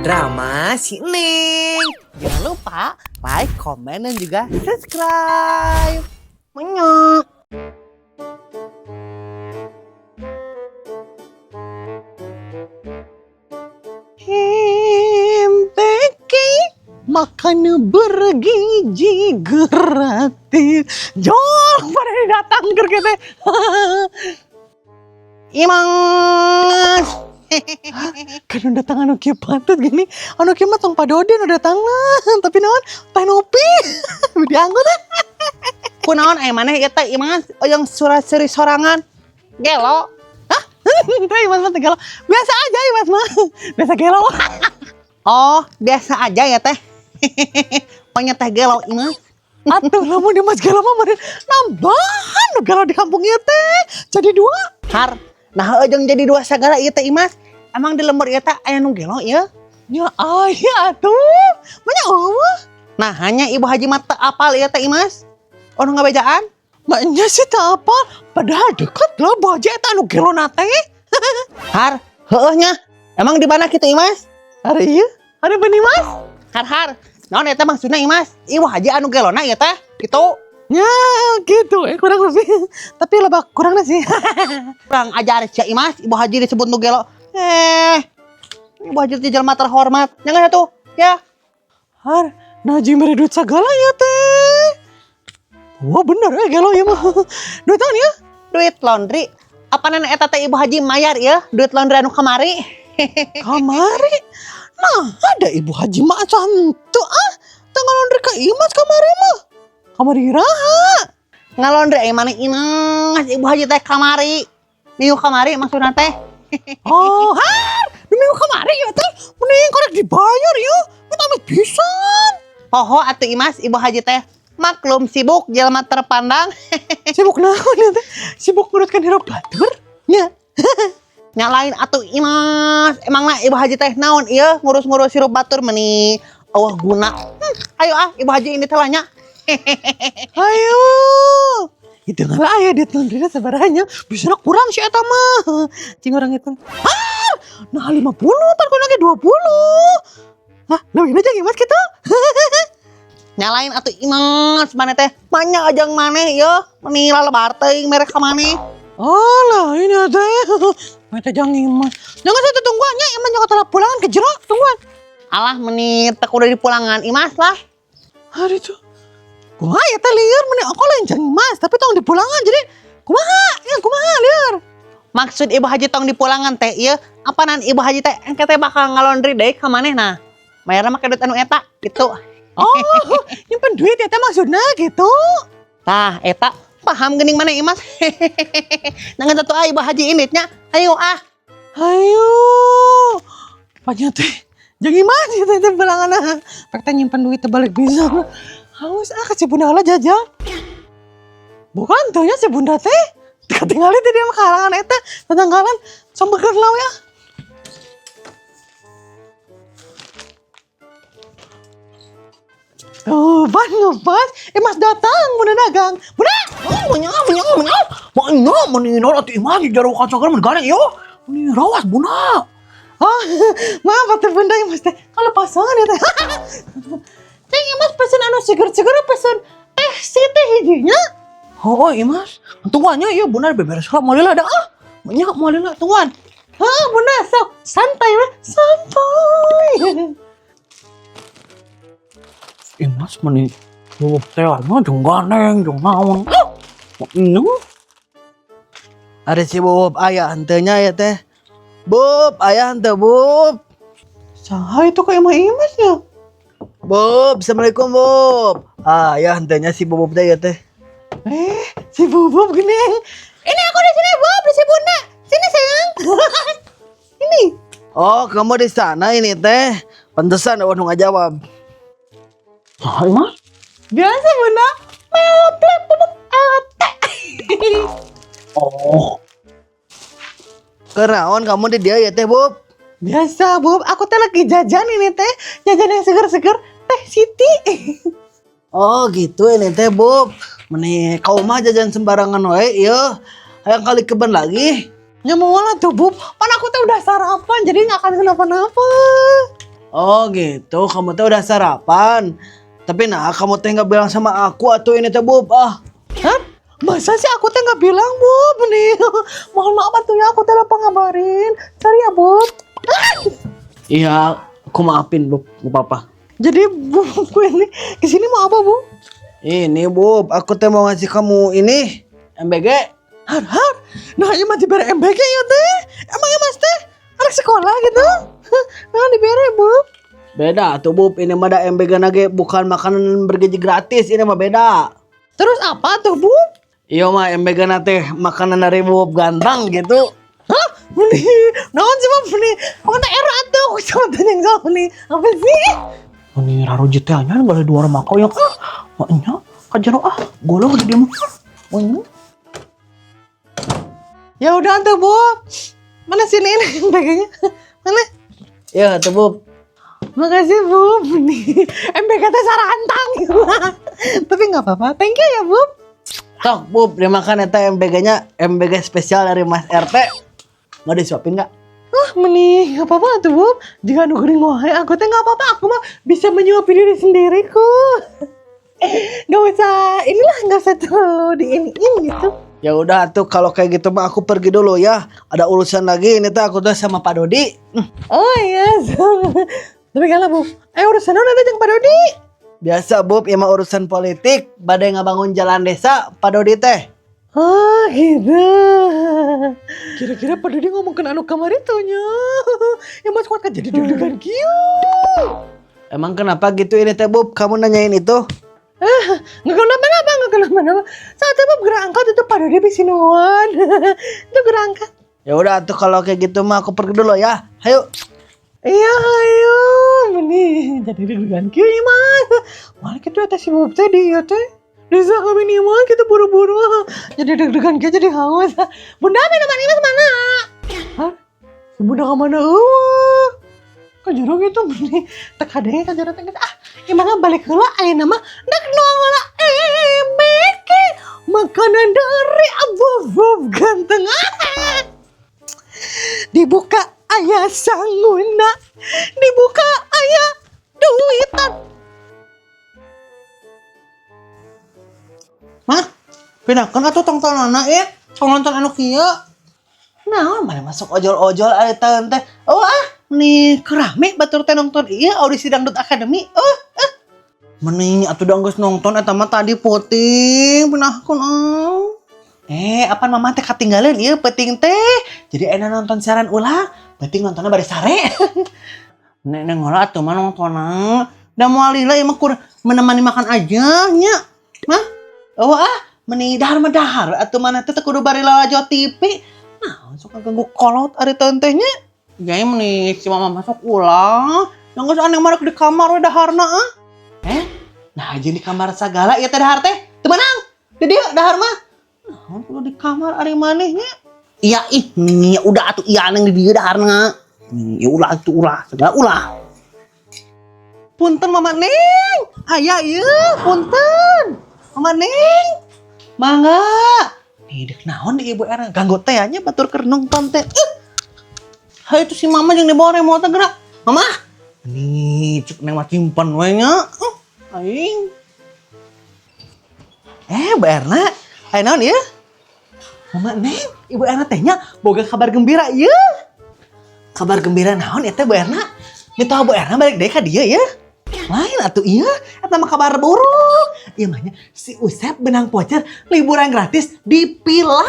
Drama si Neng. Jangan lupa like, komen, dan juga subscribe. Menyok. MTQ makan bergizi gratis. Jol, pada datang ke kita. Imas. Kan udah datang anu kieu patut gini. Anu kieu mah tong padoden udah datang lah. Tapi naon? Teh Nopi. Diangkut. Kunaon aya maneh ieu teh, Imas, oyong surat seuri sorangan? Gelo? Hah? Teh Imas mah teh gelo. Biasa aja Imas mah. Biasa gelo. Oh, biasa aja ya teh. Pokoknya teh gelo, Imas. Atuh lamun Imas gelo mah meureun nambahan nu gelo di kampung ieu teh. Jadi dua. Har, nah jeung jadi dua sagala ieu teh, Imas. Emang di lembur ieu teh aya nu gelo ieu? Nya aya atuh. Banyak eueuh. Nah, hanya Ibu Haji mah teu apal ieu teh, Imas. Oh, nu ngabejaan? Maknya sih tak apa. Padahal deket lah Bu Haji eta anu gelo na teh. Har, heueuh nya. Emang di mana kitu, Imas? Ari ieu, ari benih Mas. Har har. Naon eta maksudna, Imas? Ibu Haji anu gelona ieu teh? Kitu. Ya gitu, kurang lebih. Tapi lebih kurangnya sih. Kurang ajar sia Imas, Ibu Haji disebut nu gelo. Eh. Ibu Haji teh jelema terhormat. Nya tuh, ya. Har, nah jeung mere duit sagala ya teh. Wah bener eh gelo ya mah. Duit naon ya? Duit laundry. Apa nenek eta teh Ibu Haji mayar ya duit laundry anu kamari? Kamari. Nah, ada Ibu Haji mah asa henteu ah. Teu ngalaundry ka Imas kamari mah. Kamari iraha? Ngalaundry aya maneh, Imas, Ibu Haji teh kamari. Minggu kamari maksudna teh. Oh, har, nu minggu kamari ya teh. Mending korek dibayar ya. Minta amit pisan. Poho atuh Imas, Ibu Haji teh. Maklum sibuk jelema terpandang. Sibuk naon ya teh? Sibuk nguruskan hirup batur? Nya. Nyalain atuh Imas. Emangna Ibu Haji teh naon ieu ngurus-ngurus hirup batur meni eueuh guna. Ayo ah, Ibu Haji ini teh nya. Ayo. Itu ngalah aya duit laundry sabaranya. Bisa kurang sih eta mah. Cing orang itu. Ah, nah 50, pan kurang lagi 20. Hah, leuwih aja Imas gitu. Nyalain atuh Imas, maneh teh banyak ajang maneh ieu meni lalebar teuing mere ka maneh. Oh lah ini teh. Mata jangan Imas. Jangan saya tungguannya, Imas jangan telah pulangan ke jero, tungguan. Alah meni teu kudu dipulangan Imas lah. Hari itu. Kumaha ya teh lieur meni aku lain jang Imas, tapi tong dipulangan jadi kumaha? Ya kumaha lieur. Maksud Ibu Haji tong dipulangan teh ieu apanan Ibu Haji teh engke teh bakal ngalondri deui ka maneh nah. Mayarna make duit anu eta gitu. Oh, nyimpen duit ya teh maksudnya gitu. Tah eta paham geuning maneh, Imas. Nangan satu ah Ibu Haji ini nya. Ayo ah. Ayo. Panya teh. Jangan Imas gitu teh pulangan ah. Pek teh nyimpen duit teh balik bisa. Haus ah ke si Bunda lah jajan. Bukan tuh ya si Bunda teh. Ketinggalan teh dia mah kalangan eta tetanggalan sampeurkeun lawe ah. Tuh, ban ngepas. Eh, Mas datang, Bunda dagang. Bunda! Oh, menya menya menya. Menya meni naon atuh Imas di jero kacagan mun gandeng ieu. Meni rawas Bunda. Oh, maaf atuh Bunda ya Mas teh. Kalau pasangan ya teh. Teh Mas pesen anu seger-seger pesen teh si teh hijinya. Oh, Imas. Tungguannya ieu Bunda beberes heula moal lila da ah. Menya moal lila tungguan. Hah, Bunda sok santai weh, santai. Imas meni bubuk teh mah jeung gandeng jeung naon. Ah. Nu. Ada si Bub aya henteu nya ya teh. Bub, aya henteu Bub. Saha itu kayak mah Imas ya? Bub, assalamualaikum Bub. Ah, aya henteu nya si Bub teh ya teh. Eh, si Bubub gini. Ini aku di sini, Bub, di si Bunda. Sini sayang. Ini. Oh, kamu di sana ini teh. Pantesan eueuh nu ngajawab. Saha Imas? Biasa Bunda. Meoplek bubub ate. Oh. Kenaon kamu di dia ya teh, Bub? Biasa, Bub. Aku teh lagi jajan ini teh. Jajan yang seger-seger. Teh Siti. Oh, gitu ini teh, Bub. Meni kau mah jajan sembarangan wae ieu. Hayang kali keben lagi. Ya mau lah tuh, Bub. Pan aku teh udah sarapan, jadi nggak akan kenapa-napa. Oh gitu, kamu teh udah sarapan. Tapi nah, kamu teh nggak bilang sama aku atau ini teh, Bub, ah. Hah? Masa sih aku teh nggak bilang, Bub, nih? Mohon maaf atuh ya, aku teh lupa ngabarin. Sorry ya, Bub. Iya, aku maafin, Bub, nggak apa-apa. Jadi Bubku ini kesini mau apa, Bu? Ini, Bub, aku teh mau ngasih kamu ini MBG. Har har. Nah, ini mah dibere MBG ya teh. Emangnya Mas teh anak sekolah gitu? Nah, dibere, Bu. Beda tuh, Bub, ini mah da MBG na ge bukan makanan bergizi gratis, ini mah beda. Terus apa tuh, Bu? Iya mah MBG na teh makanan dari Bub ganteng gitu. Hah? Meni, naon sih, Bu? Meni, aku tak era atuh, aku cuma tanya yang sama nih. Apa sih? Meni raruji teh nya balik dua orang makau yang ah, maknya kajero ah, golong di dia mah. Manya. Ya udah tuh, Bu. Mana sini ini MBG-nya? Mana? Iya tuh, Bub. Makasih, Bu. Nih, MBG teh sarantang. Tapi nggak apa-apa. Thank you ya, Bu. Tok, Bub, dimakan eta MBG-nya MBG spesial dari Mas RT. Mau disuapin nggak? Ah, meni, nggak apa-apa tuh, Bu. Jika nu geuring wae, aku teh nggak apa-apa. Aku mah bisa menyuapi diri sendiri kok. Nggak usah, inilah nggak usah terlalu diiniin gitu. Ya udah tuh kalau kayak gitu mah aku pergi dulu ya. Ada urusan lagi ini tuh aku tuh sama Pak Dodi. Oh iya, tapi kalau Bu, urusan nanti jeung Pak Dodi. Biasa, Bub, ya mah urusan politik, bade ngabangun jalan desa Pak Dodi teh. Oh gitu. Kira-kira Pak Dodi ngomongkeun anu kamari tuh nya. Ya mas kuat kan jadi deg-degan kieu. Emang kenapa gitu ini teh, Bub? Kamu nanyain itu? Ah, nggak kenapa-napa, nggak kenapa-napa. Saat itu gerak angkat itu Pak Dodi bisi nuan. Itu gerak angkat. Ya udah tuh kalau kayak gitu mah aku pergi dulu ya. Ayo. Iya, ayo, meni jadi deg-degan kieu ieu mah. Mana kitu eta si Bub teh di ieu teh. Desa kami nih mah kita buru-buru. Jadi deg-degan kieu jadi haus. Bunda minuman ini mana? Hah? Si Bunda ke mana eueuh? Ka jero gitu meni teu kadenge ka jero teh ah, gimana balik heula ayeuna mah dak nuang heula MBG. Makanan dari Abu Bub ganteng. Ah. Dibuka aya sanguna, dibuka aya duitan. Mah, pindahkeun atuh tongtonanna ya. Tong nonton anu kieu. Naon mana masuk ojol-ojol ari taeun teh. Oh ah, nih kerame batur teh nonton ieu audisi dangdut akademi. Oh, ah. Meni atuh da geus nonton eta mah tadi puting pindahkeun ah. Eh, apa mama teh katinggalan ieu penting teh. Jadi enak nonton siaran ulang, penting nontonnya bari sare. Nek ngolah atuh mah nontonna. Da moal lila ieu mah kur menemani makan aja nya. Mah, oh ah, meni dahar mah dahar atuh mana teh teu kudu bari lalajo TV. Nah, sok ganggu kolot ari teh nya. Jai meni si mama masuk ulah. Yang geus aneh mah di kamar we daharna ah. Eh, nah jeung di kamar sagala ieu teh dahar teh. Teu meunang. Di dieu dahar mah. Nah, kudu di kamar ari maneh nya. Iya ih, nih udah atuh iya neng di dieu daharna. Nih, ya ulah atuh ulah, segala ulah. Punten Mama Neng. Aya ieu, punten. Mama Neng. Mangga. Nih dek naon di ibu era ganggu teh nya batur keur nonton teh. Hai itu si mama jeung dibawa remote gerak. Mama. Nih cuk neng mah simpen we nya. Aing. Eh, Bu Erna, aya naon ieu? Mama Neng, Ibu Erna teh nya boga kabar gembira ieu. Kabar gembira naon eta Bu Erna? Minta Bu Erna balik deui ka dieu ya. Lain atuh ieu, eta mah kabar buruk. Ieu mah nya si Usep benang voucher liburan gratis di Pila.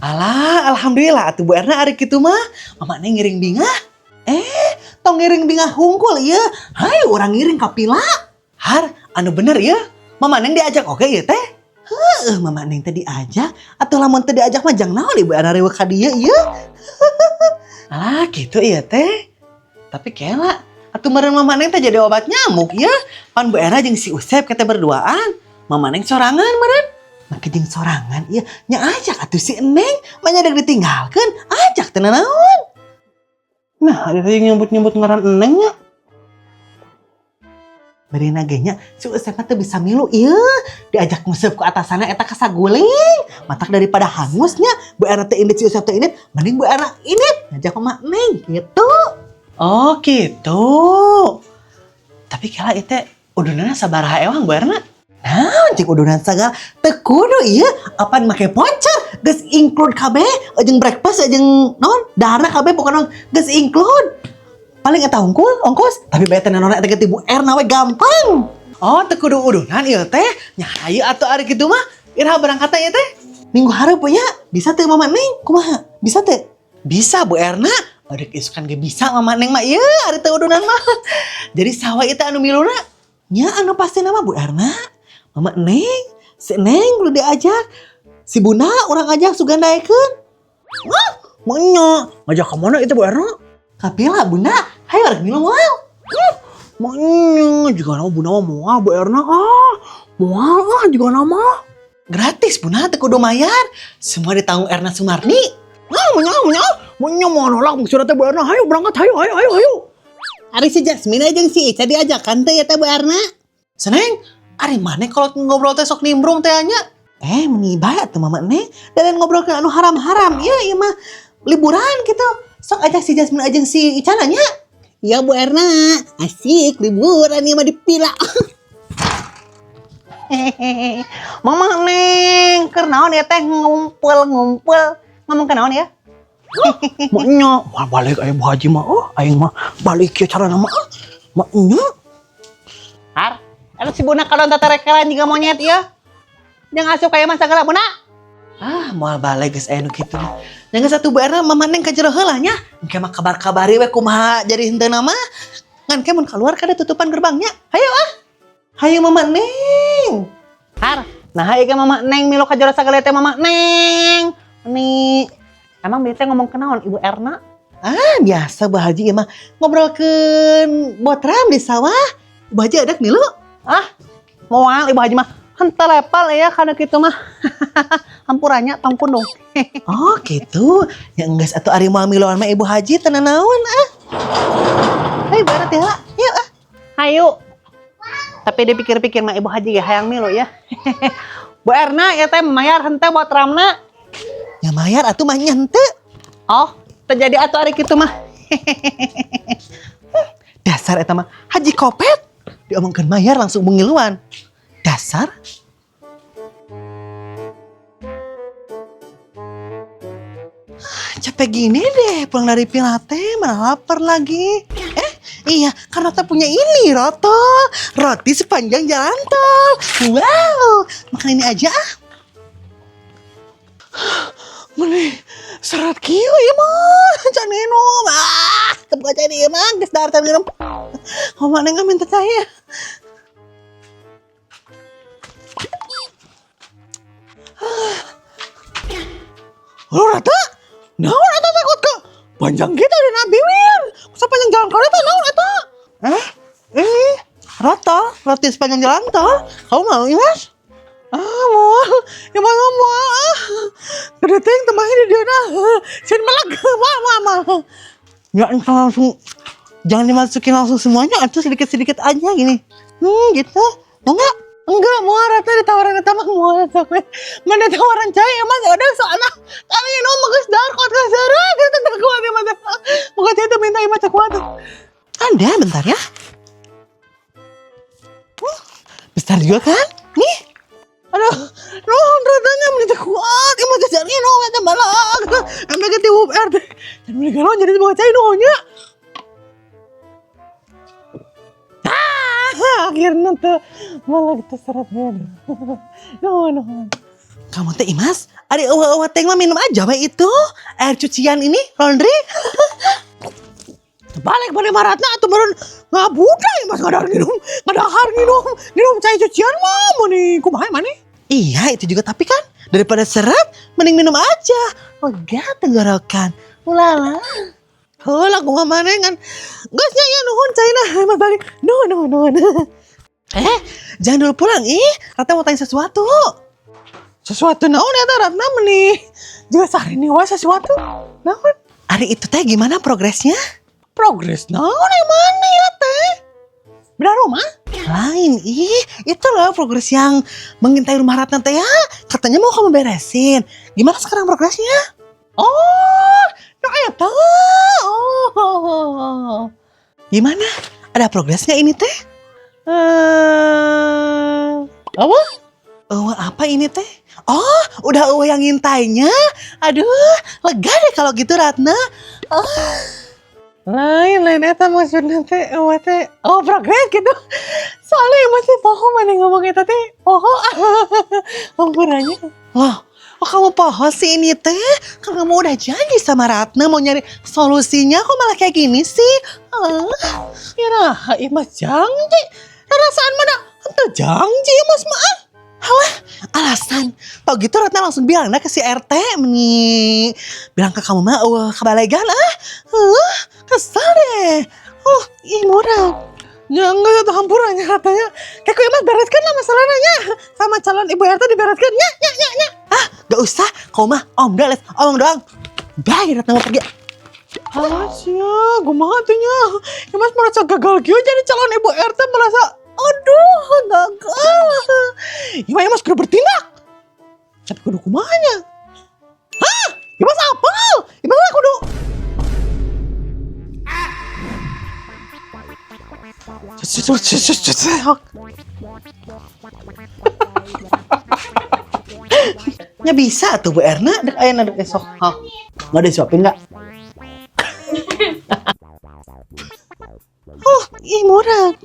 Alah, alhamdulillah atuh Bu Erna ari kitu mah. Mama Neng ngiring bingah. Eh, tong ngiring bingah hungkul ieu. Hayu urang ngiring ka Pila. Har, anu bener ieu. Mama Neng diajak oke ieu teh? Heeh, Mama Neng teh diajak atuh lamun teu diajak mah jang naon Ibu Erna riweuh ka dieu ieu. Alah, gitu ieu teh. Tapi kela, atuh meureun Mama Neng teh jadi obat nyamuk ya. Pan Bu Erna jeung si Usep kata berduaan. Mama Neng sorangan meureun. Make jeung sorangan ieu nya ajak atuh si Neng, manya dek ditinggalkeun, ajak teh naon. Nah, ada yang nyebut-nyebut ngaran Neng nya. Beri ge nya si Usep mah teu bisa milu ieu, diajak nguseup ke atasanna eta kasaguling. Matak daripada hangusnya, Bu Erna teh indit si Usep teh indit, mending Bu Erna indit ngajak Mama Neng gitu. Oh gitu. Tapi kala itu udunanna sabaraha ewang, Bu Erna? Nah, cik udunan sagala teu kudu ieu, apan make voucher geus include kabeh jeung breakfast jeung naon daharna kabeh, pokona geus include. Paling eta hungkul ongkos, tapi bae teh naon eta ge Bu Erna we gampang. Oh, teu kudu udunan ieu teh. Nya hayu atuh ari kitu mah. Iraha berangkatna ieu teh? Minggu hareup nya. Bisa teu, Mama Neng? Kumaha? Bisa teu? Bisa, Bu Erna. Aduh, isukan ge bisa Mama Neng mah ieu ari teu udunan mah. Jadi saha ieu teh anu miluna? Nya anu pasti nama Bu Erna. Mama Neng, si Neng kudu diajak. Si Bunda urang ajak sugan daekeun. Wah, Manya, ngajak ke mana itu Bu Erna? Ka vila, Bunda. Hayo rek milu moal. Manya, jiga nama Bunda mah moal, Bu Erna ah. Moal ah jiga nama. Gratis, Bunda, teu kudu mayar. Semua ditanggung Erna Sumarni. Ah, manya, manya, manya mau nolak maksudnya teh Bu Erna. Hayo berangkat, hayo, hayo, hayo, hayo. Ari si Jasmine jeung si Ica diajakan teh ya teh, Bu Erna? Seneng, ari maneh kalau ngobrol teh sok nimbrung teh nya. Eh, meni bae atuh Mama Neng dan ngobrol ke anu haram-haram. Iya, ieu mah liburan gitu. Sok ajak si Jasmine jeung si Ica nya. Iya, Bu Erna, asik liburan ieu mah di vila. Hehehe. Mama Neng, keur naon ya teh ngumpul-ngumpul? Ngomong ke naon ya? Maknya, wah balik aya Bu Haji mah, oh, aing mah balik ya cara nama ah. Maknya, Har, eta si Bunda kalau tatarekelan juga monyet ya. Jangan asup kayak masa segala, Bunda. Ah, moal balik geus aya nu kitu mah. Yang satu Bu Erna, Mama Neng ka jero heula nya. Engke mah kabar-kabari we kumaha jadi henteu mah. Ngan ke mun keluar kada tutupan gerbangnya. Hayo ah. Hayo, Mama Neng. Har, nah hayo ke Mama Neng milu ka jero sagala teh Mama Neng. Nih, emang bete ngomong kenaon Ibu Erna? Ah, biasa Bu Haji mah ngobrolkeun botram di sawah. Ibu Haji ada milu? Ah, moal Ibu Haji mah. Henteu lepal ya kana kitu mah. Hampurannya tong pundung. Oh, gitu. Ya enggeus atuh ari moal miluan mah Ibu Haji teu naon ah. Hayu barat ya. Yuk ah. Hayu. Tapi dipikir-pikir mah Ibu Haji ge hayang milu ya. Bu Erna ya teh mayar henteu botramna? Ya mayar atuh mah nya henteu. Oh, terjadi atuh ari kitu mah. Dasar eta mah Haji Kopet. Diomongkeun mayar langsung ngiluan. Dasar. Ah, capek gini deh pulang dari Pilate mana lapar lagi. Eh, iya, karena tak punya ini rotol, roti sepanjang jalan tol. Wow, makan ini aja ah. Meni serat kieu ieu mah, can minum. Ah, teu cai ieu mah, geus dahar teh minum. Oh, mana nggak minta saya. Halo, Rata? Naon eta takut ke? Panjang kita ada nabi wir. Sepanjang jalan kereta naon eta? Eh, ini rata, roti sepanjang jalan tol. Kamu mau, Imas? Ah, mau. Ya mau mau. Ah. Gede ting tambahin di dia dah. Sini malah mau mau mau. Nggak langsung, jangan dimasukin langsung semuanya atau sedikit-sedikit aja gini. Gitu. Mau nggak? Enggak, mau rata ditawaran eta mah mau rata. Mana tawaran cai emang udah soalnya kami minum geus dahar kuat geus dahar kita teu kuat ya mah. Bukan cai teh minta ieu mah kuat. Ada bentar ya. Besar juga kan? Nih. Aduh, nuhun ratanya meni teu kuat. Ieu mah geus jadi minum eta balak. Emang ge tiwup RT. Dan beli galon jadi bukan cai nuhunnya. Ah, akhirnya tuh malah kita seret. Nuhun, nuhun. Kamu teh Imas, ada eueuh teh mah minum aja we itu. Air cucian ini, laundry. Balik pada maratna atuh meureun ngabudak Imas ngadahar minum, ngadahar minum, minum cai cucian mah meuni kumaha maneh? Iya, itu juga tapi kan daripada seret mending minum aja. Lega tenggorokan. Ulala. Heula kumaha maneh ngan geus nya ya nuhun caina Mas balik. Nuhun, nuhun, nuhun. Eh, jangan dulu pulang ih. Ratna mau tanya sesuatu. Sesuatu naon eta Ratna meni? Juga sehari ini wae sesuatu. Naon? Ari itu teh gimana progresnya? Progres naon yang mana ya teh? Beda rumah? Lain ih, itu loh progres yang mengintai rumah Ratna teh ya. Katanya mau kamu beresin. Gimana sekarang progresnya? Oh, no eta. Oh. Gimana? Ada progresnya ini teh? Eh, apa? Oh, apa ini teh? Oh, udah euweuh yang ngintainya. Aduh, lega deh kalau gitu, Ratna. Oh. Lain, lain eta maksudnya teh, euweuh teh. Oh, progres gitu. Soalnya masih poho mana ngomong eta teh. Poho. Hampurannya. Loh, oh kamu poho sih ini teh? Kan kamu udah janji sama Ratna mau nyari solusinya, kok malah kayak gini sih? Ah. Ya nah, Imas janji. Perasaan mana? Henteu janji Imas mah. Ah. Halah, alasan. Tau gitu Ratna langsung bilang dah ke si RT meni. Bilang ke kamu mah, wah kabalegan ah. Kesal deh. Oh, ih murah. Ya enggak itu hampurannya katanya. Kayak ku Imas bereskan lah masalahnya. Sama calon ibu RT dibereskan. Nya, nya, nya, nya. Ah, gak usah. Kau mah om dah, les omong doang. Bye, Ratna mau pergi. Alah sia, kumaha tuh nya. Imas merasa gagal kieu jadi calon ibu RT, merasa aduh gagal. Imas, Imas kudu bertindak. Tapi kudu kumaha nya? Hah? Imas apa? Imas lah kudu. Ya bisa tuh Bu Erna, dek ayeuna dek esok. Hah. Mau disuapin nggak? Oh, ih murah.